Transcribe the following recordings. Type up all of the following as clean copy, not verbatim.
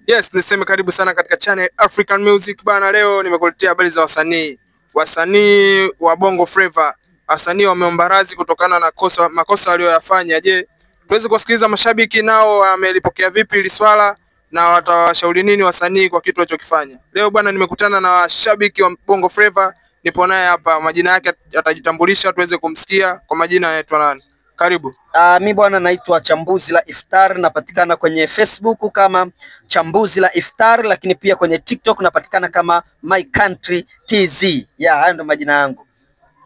Yes, niseme karibu sana katika channel African Music bana. Leo nimekuletea habari za wasanii, wasanii wa Bongo Flava. Wasanii wameomba radhi kutokana na makosa walioyafanya. Je, tuweze kuwasikiliza mashabiki nao wamelipokea vipi hili swala na watawashauri nini wasanii kwa kitu walichokifanya? Leo bwana, nimekutana na washabiki wa Bongo Flava, nipo naye hapa, majina yake atajitambulisha tuweze kumsikia kwa majina anaitwa nani. Karibu. Mi bwana naitwa Chambuzi la Iftar, napatikana kwenye Facebook kama Chambuzi la Iftar, lakini pia kwenye TikTok napatikana kama My Country TZ. Ya, hayo ndo majina yangu.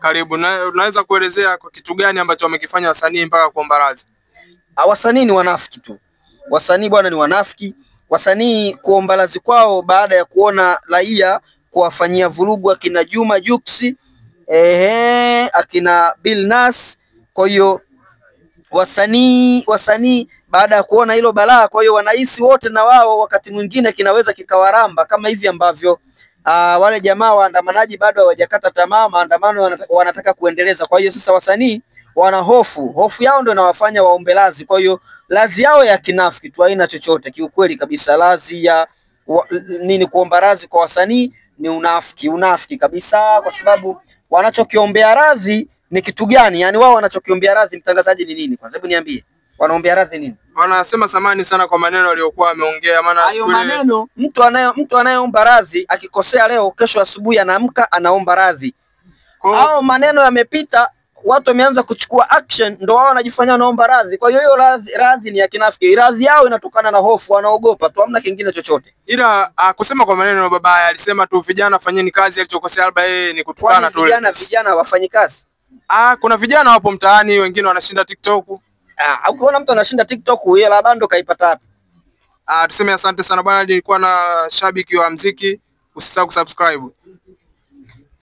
Karibu. Na unaweza kuelezea kwa kitu gani ambacho wamekifanya wasanii mpaka kuomba radhi? Wasanii ni wanafiki tu. Wasanii bwana ni wanafiki. Wasanii kuomba radhi kwao baada ya kuona raia kuwafanyia vurugu akina Juma Jux, akina Bill Nass. Kwa hiyo wasanii baada ya kuona hilo balaa, kwa hiyo wanahisi wote na wao wakati mwingine kinaweza kikawaramba kama hivi ambavyo wale jamaa waandamanaji bado hawajakata tamaa, maandamano wanataka kuendeleza. Kwa hiyo sasa wasanii wana hofu, hofu yao ndio inawafanya waombe radhi. Kwa hiyo radhi yao ya kinafiki tu, haina chochote kiukweli kabisa. Radhi ya nini, kuomba radhi kwa wasanii ni unafiki, unafiki kabisa, kwa sababu wanachokiombea radhi ni kitu gani? Yani wao wanachokiombea radhi, mtangazaji, ni nini? Kwanza hebu niambie, wanaombea radhi nini? Wanasema samani sana kwa maneno aliyokuwa ameongea, maana hayo maneno, mtu anayeomba radhi akikosea leo, kesho asubuhi anaamka anaomba radhi. Hao maneno yamepita, watu wameanza kuchukua action, ndio wao wanajifanya wanaomba radhi. Kwa hiyo hiyo radhi ni ya kinafiki. Radhi yao inatokana na hofu, wanaogopa tu, hamna kingine chochote. Ila kusema kwa maneno baba alisema tu vijana fanyeni kazi, alichokosea labda yeye ni kutukana tu. Vijana hawafanyi kazi. Kuna vijana wapo mtaani, wengine wanashinda TikTok. Ukiona mtu anashinda TikTok, yeye labda ndo kaipata wapi? Tuseme asante sana bwana, nilikuwa na shabiki wa muziki, usisahau kusubscribe.